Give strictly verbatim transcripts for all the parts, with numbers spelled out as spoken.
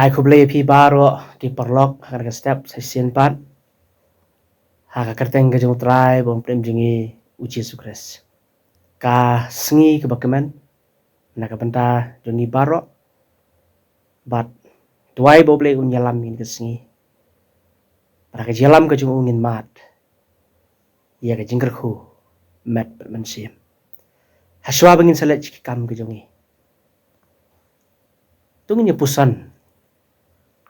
Ai khublei ïa phi baroh ki paralok ha ka step sa shisien pat ha ka kyrteng ka jong U Trai bad U Nongpynim jong ngi U Jisu Khrist. Ka sngi kaba kmen na ka bynta jong ngi baroh, bad duwai ba U Blei un ïalam ïa ka sngi. Bad ha ka jingïalam ka jong u ngin mad ïa ka jingkyrkhu met bad mynsiem. Hashwa ba ngin sa leit sha ki kam ka jong ngi, to ngin ïa puson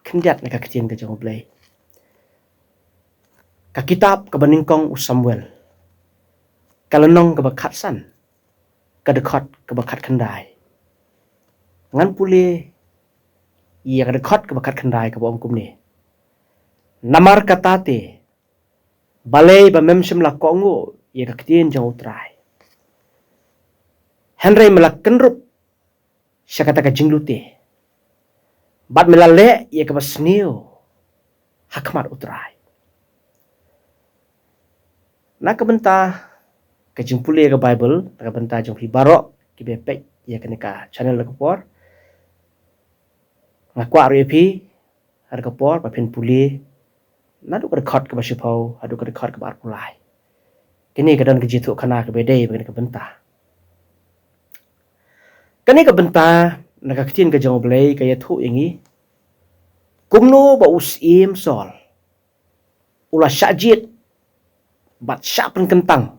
khyndiat na ka ktien ka jong U Blei. Ka kitab kaba nyngkong u Samuel, ka lynnong kaba khatsan, ka dkhot kaba khatkhyndai. Ngan pule ïa ka dkhot kaba khatkhyndai kaba ong kumne: Namar kata te, balei ba mem shym la kohnguh ïa ka ktien jong U Trai? Hynrei me la kynrup sha kata ka jinglute, bad me la leh ïa kaba sniew ha khmat U Trai. Na ka bynta ka jingpule ïa ka Baibl, na ka bynta jong phi baroh kiba peit ïa kane ka channel da ka por, nga kwah ruh ïa phi ha ka por ba phin pule naduh ka dkhot kaba shiphew haduh ka dkhot kaba arphew lai. Kane ka don ka jingïathuhkhana kaba dei bad kane ka bynta. Kane ka bynta na ka ktien ka jong U Blei ka ïathuh ïa ngi kumno ba u syiem Saul u la shah jied bad shah pynkyntang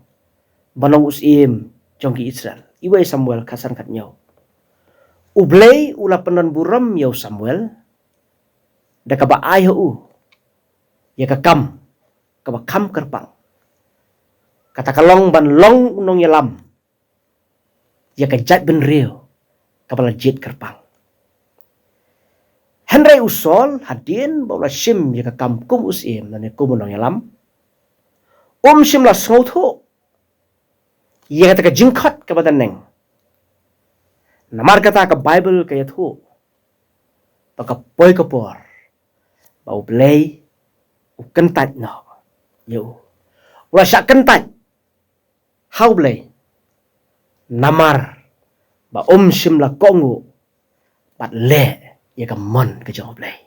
ban long u syiem jong ki Israel. Iwei Samuel khatsan khathynñiew. U Blei u la pyndonburom ïa u Samuel da kaba ai ha u ïa ka kam kaba kham kyrpang, kata ka long ban long u nongïalam ïa ka jaitbynriew kaba la jied kyrpang. Hynrei u Saul, hadien ba u la shim ïa ka kam kum u syiem lane kum u nongïalam, um shym la sngewthuh ïa kata ka jingkhot kaba doneng. Namar kata ka Baibl ka ïathuh ba ka poi ka por ba U Blei u kyntait noh ïa u. U la shah kyntait ha U Blei namar ba um shym la kohnguh bad leh ïa ka mon ka jong U Blei.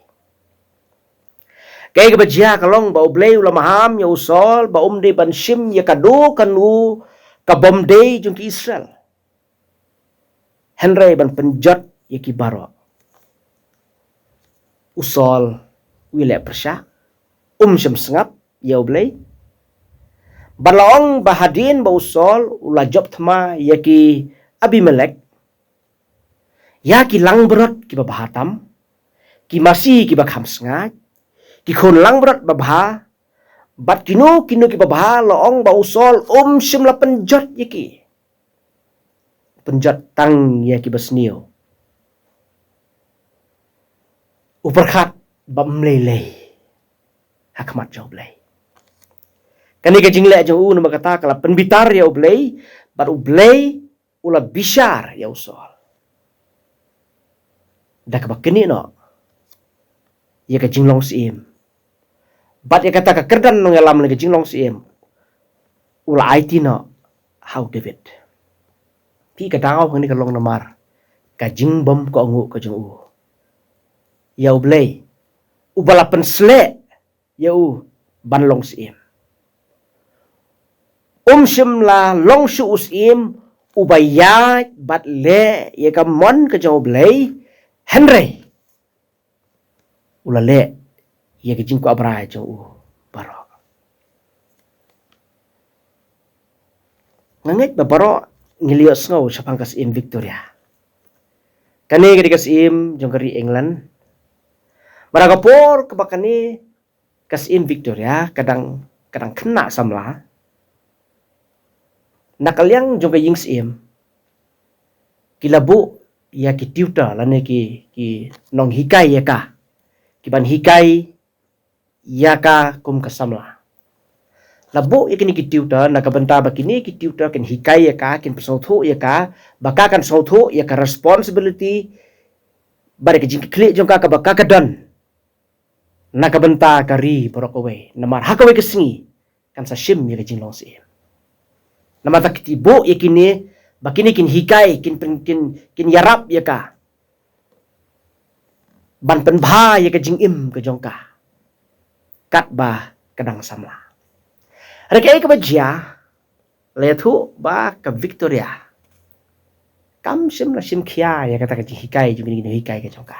Kaei kaba jia ka long ba U Blei u la maham ïa u Saul ba um dei ban shim ïa kano kano ka bym dei jong ki Israel, hynrei ban pynjot ïa ki baroh. U Saul u ïaleh pyrshah, um shym sngap ïa U Blei. Bad la ong ba hadien ba u Saul u la jop thma ïa ki Abimelek, ïa ki langbrot kiba bha tam, ki masi kiba kham sngaid, ki khun langbrot babha, bad kino kino kiba bha, la ong ba u Saul um shym la pynjot ïa ki. Pynjot tang ïa kiba sniew. U pyrkhat ba ym lei lei ha khmat jong U Blei. Kane ka jingleh jong u namar kata ka la pynbitar ïa U Blei, bad U Blei u la bishar ïa u Saul da kaba knieh noh ïa ka jinglong syiem. Bad ïa kata ka kyrdan nongïalam lane ka jinglong syiem u la aiti noh ha u David. Phi, ka daw hangne ka long namar ka jingbym kohnguh ka jong u ïa U Blei uba la pynsleh ïa u ban long syiem. Um shym la long shuh u syiem uba ïaid bad leh ïa ka mon ka jong U Blei, hynrei u la leh ïa ka jingkwah brai jong u baroh. Nga ngeit ba baroh ngi la ïohsngew shaphang ka Syiem Victoria. Kane ka dei ka syiem jong ka ri England. Bad ha ka por kaba kane ka Syiem Victoria ka dang, ka dang khynnah samla, na ka liang jong ka ïing syiem ki la buh ïa ki tutor lane ki, ki nonghikai ïa ka, ki ban hikai ïa ka kum ka samla. La buh ïa kine ki tutor na ka bynta ba kine ki tutor kin hikai ïa ka, kin pynsngewthuh ïa ka ba ka kan sngewthuh ïa ka responsibility bad ïa ka jingkitkhlieh jong ka kaba ka ka don na ka bynta ka ri baroh kawei. Namar ha kawei ka sngi kan sa shim ïa ka jinglong syiem. Namar ta ki buh ïa kine ba kine kin hikai, kin pyn-, kin, kin ïarap ïa ka. ban pynbha ïa ka jingim ka jong ka katba ka dang samla. Hynrei kaei kaba jia, la ïathuh ba ka Victoria kam shym la shim khia ïa kata ka jinghikai jong kine ki nonghikai ka jong ka.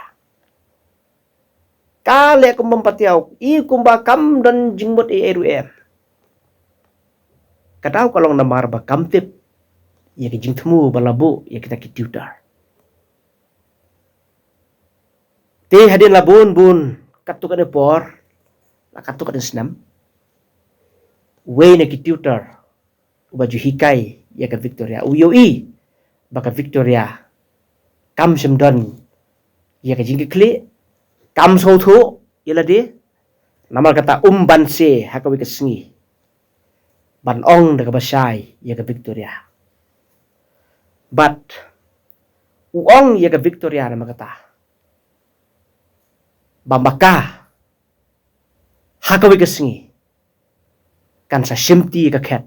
Ka leh kum bym patiaw, i kumba kam don jingmut ei ei ruh em. Ka daw ka long namar ba kam tip ïa ka jingthmu ba la buh ïa kita ki tutor. Te hadien la bun bun katto katne por, la katto katne snem, uwei na ki tutor uba ju hikai ïa ka Victoria u ïohi ba ka Victoria kam shym don ïa ka jingkitkhlieh, kam sngewthuh ïa lade. Namar kata um banse ha kawei ka sngi ban ong da kaba shai ïa ka Victoria. Bad u ong ïa ka Victoria namar kata ba ma ka ha kawei ka sngi kan sa shimti ïa ka khet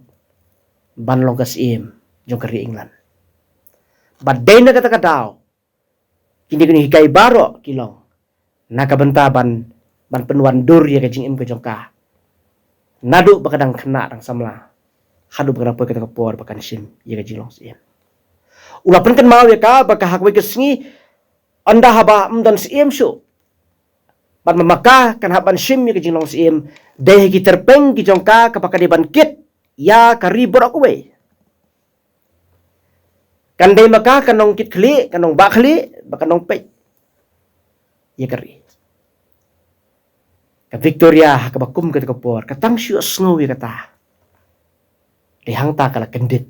ban long ka syiem jong ka ri England. Bad dei na kata ka daw kine ki nonghikai baroh ki long na ka bynta ban, ban pynwandur ïa ka jingim ka jong ka naduh ba ka dang khynnah dang samla haduh ba ka dang poi kata ka por ba kan shim ïa ka jinglong syiem. U la pynkynmaw ïa ka ba ka ha kawei ka sngi, ynda haba ym don syiem shuh, bad ma ka kan hap ban shim ïa ka jinglong syiem, dei ha ki tyrpeng ki jong ka kaba ka dei ban kit ïa ka ri baroh kawei. Kan dei ma ka ka nongkitkhlieh, ka nongbahkhlieh, bad ka nongpeit ïa ka ri. Ka Victoria ha kaba kum kata ka por ka tang shu sngew ïa kata. Dei hangta ka la kyndit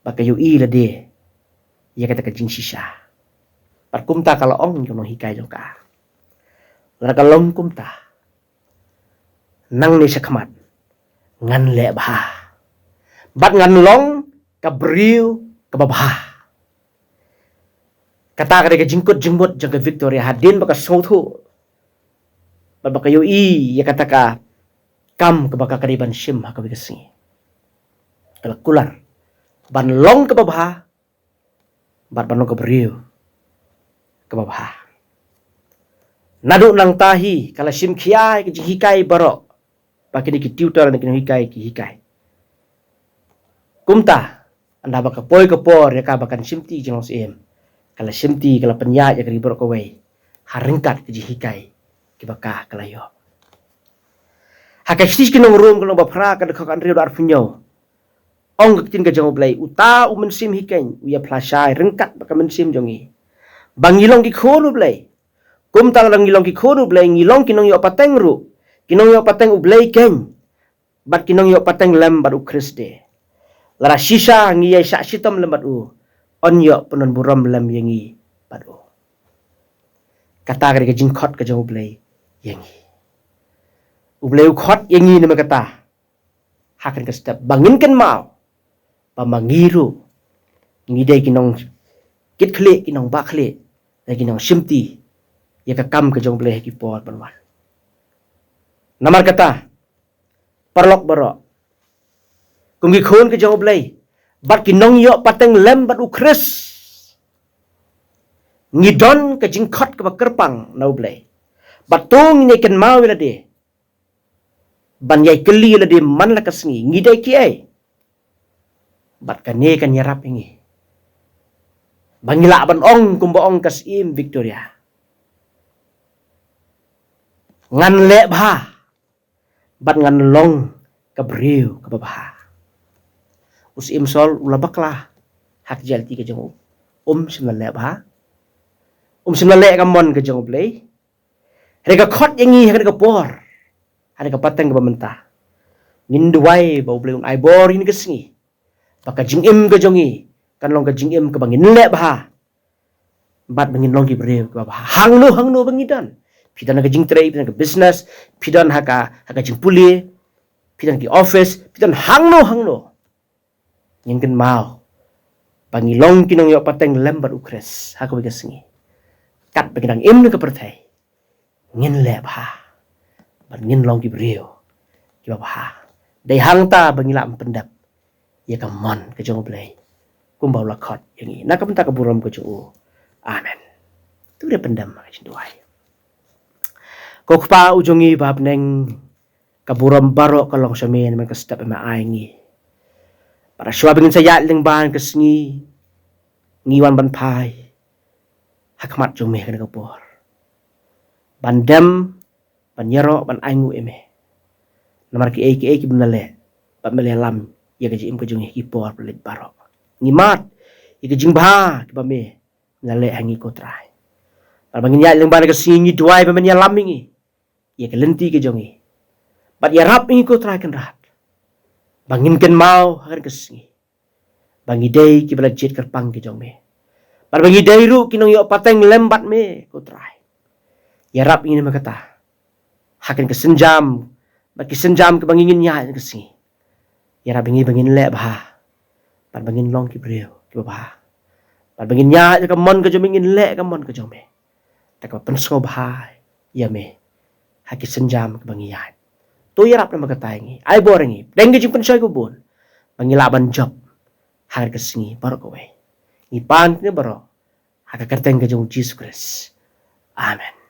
bad ka ïohi lade ïa kata ka jingshisha. Bad kumta ka la ong ïa u nonghikai jong ka, lada ka long kumta, nangne shakhmat ngan leh bha bad ngan long ka briew kaba bha. Kata ka dei ka jingkut jingmut jong ka Victoria hadien ba ka sngewthuh bad ba ka ïohi ïa kata ka kam kaba ka dei ban shim ha kawei ka sngi. Ka la kular ban long kaba bha bad ban long ka briew kaba bha. Naduh nangta hi ka la shim khia ïa ka jinghikai baroh ba kine ki tutor ne ki nonghikai ki hikai. Kumta ynda ba ka poi ka por ïa ka ba kan shimti jinglong syiem, ka la shimti, ka la pynïaid ïa ka ri baroh kawei ha ryngkat ka jinghikai kiba ka, ka la ïoh. Ha ka shithi ki nong Rom ka lynnong ba phra ka dkhot ka hynriew, dkhot arphew hynñiew, ong ka ktien ka jong U Blei, uta u mynsiem hi keiñ u ïa phla shai ryngkat bad ka mynsiem jong ngi ba ngi long ki khun U Blei. Kumta lada ngi long ki khun U Blei, ngi long ki nongïoh pateng ruh, ki nongïoh pateng U Blei keiñ bad ki nongïoh pateng lem bad U Khrist de. Lada shisha ngi ïai shah shitom lem bad u, yn ïoh pyndonburom lem ïa ngi bad u. Kata ka dei ka jingkhot ka jong U Blei ïa ngi. U Blei u khot ïa ngi namar kata ha kane ka step ba ngin kynmaw ba ma ngi ruh ngi dei ki nongkitkhlieh, ki nongbahkhlieh, ki nongshimti ïa ka kam ka jong U Blei ha ki por ban wan. Namar kata, paralok baroh, kum ki khun ka jong U Blei bad ki nongïoh pateng lem bad U Khrist, ngi don ka jingkhot kaba kyrpang na U Blei. Bad to ngin ïa kynmaw ïa lade ban ïai kylli ïa lade man la ka sngi, ngi dei kiei? Bad kane kan ïarap ïa ngi ba ngi lah ban ong kumba ong ka Syiem Victoria, ngan leh bha bad ngan long ka briew kaba bha. U Syiem Saul u la bakla ha ka jingïaid lynti ka jong u, um shym la leh bha, um shym la leh ka mon ka jong U Blei. Hynrei ka khot ïa ngi ha kane ka por, ha kane ka pateng kaba mynta, ngin duwai ba U Blei un ai bor ïa ngi ha kane ka sngi ba ka jingim ka jong ngi kan long ka jingim kaba ngin leh bha bad ba ngin long ki briew kiba bha hangno hangno ba ngi don. Phi don ha ka jingtrei, phi don ha ka business, phi don ha ka, ha ka jingpule, phi don ha ki office, phi don hangno hangno, ngin kynmaw ba ngi long ki nongïoh pateng lem bad U Khrist ha kawei ka sngi. Katba ngi dang im ha ka pyrthei, ngin leh bha bad ngin long ki briew kiba bha. Dei hangta ba ngi lah ban pyndep ïa ka mon ka jong U Blei kumba u la khot ïa ngi, na ka bynta ka burom ka jong u. Amen. To ngin ïa pyndem ha ka jingduwai. Ko Kpa u jong ngi ba ha bneng, ka burom baroh ka long sha me namar ka step ba me ai ngi. Bad shuwa ba ngin sa ïaid lyngba kane ka sngi, ngi wan ban phai ha khmat jong me ha kane ka por, ban dem, ban ïaroh, ban ainguh ïa me. Namar kiei kiei kiba me la leh, bad me la ïalam ïa ka jingim ka jong ngi ha ki por ba la leit baroh. Ngi mad ïa ka jingbha kaba me la leh ha ngi, ko Trai. Bad ba ngin ïaid lyngba kane ka sngi, ngi duwai ba men ïalam ïa ngi, ïa ka lynti ka jong ngi, bad ïarap ïa ngi, ko Trai Kynrad, ba ngin kynmaw ha kane ka sngi ba ngi dei kiba la jied kyrpang ki jong me, bad ba ngi dei ruh ki nongïoh pateng lem bad me, ko Trai. Ïarap ïa ngi namar kata, ha kane ka sienjam, bad ki sienjam kiba ngi ngin ïaid ha kane ka sngi. Ïarap ïa ngi ba ngin leh bha, bad ba ngin long ki briew kiba bha, bad ba ngin ïaid ha ka mon ka jong me, ngin leh ha ka mon ka jong me, da kaba pynsngewbha ïa me ha ki sienjam kiba ngi ïaid. To ïarap namar kata ïa ngi, ai bor ïa ngi, pdeng ka jingpynshoi kaba bun, ba ngin lah ban jop ha kane ka sngi baroh kawei. Ngi pan kine baroh ha ka kyrteng ka jong u Jisu Khrist. Amen.